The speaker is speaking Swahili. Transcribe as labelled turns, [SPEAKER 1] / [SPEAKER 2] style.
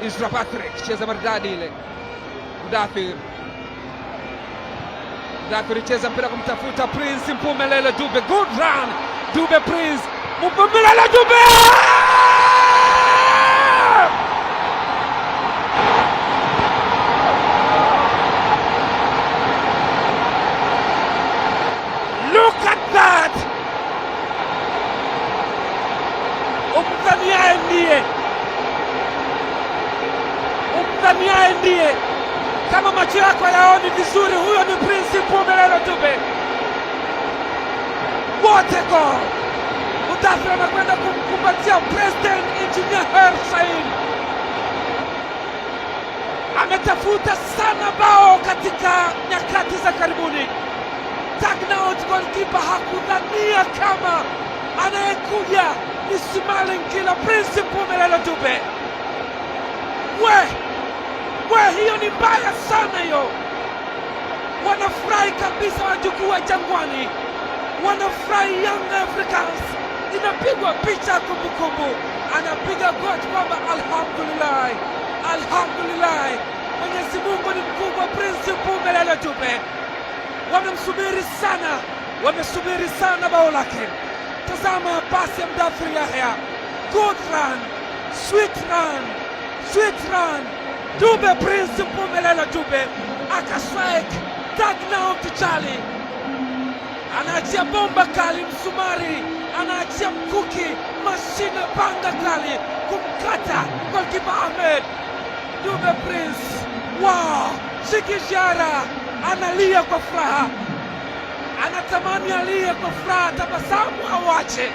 [SPEAKER 1] Isra Patrick cheza maridadi ile. Mudathir. Mudathir cheza mpira kumtafuta Prince Mpumelelo Dube. Good run. Dube Prince. Mpumelelo Dube! Look at that! Umdhaniaye ndiye, umdhaniaye ndiye. Kama macho yako hayaoni vizuri, huyo ni Prince Mpumelelo Dube. What a goal! Mudathir anakwenda kumkumbatia President Engineer Hersi Said. Ametafuta sana bao katika nyakati za karibuni. Tagnaout goalkeeper hakudhania kama anayekuja ni Smiling Killer Prince Mpumelelo Dube. We we, hiyo ni mbaya sana hiyo. Wanafurahi kabisa wajukuu wa Jangwani, wanafurahi. Young Africans inapigwa picha ya kumbukumbu, anapiga goti kwamba alhamdulillah, alhamdulillah, Mwenyezi Mungu ni mkubwa. Prince Mpumelelo Dube wamemsubiri sana, wamesubiri sana bao lake. Tazama pasi ya Mdathir Yahya, good run, sweet run, sweet run. Dube Prince Mpumelelo Dube akastrike Tagnaout Chali, anaachia bomba kali, msumari anaachia mkuki, mashine panga kali kumkata goalkeeper Ahmed. Dube Prince, wow! Shikishara analia kwa furaha, anatamani alie kwa furaha, tabasamu awache.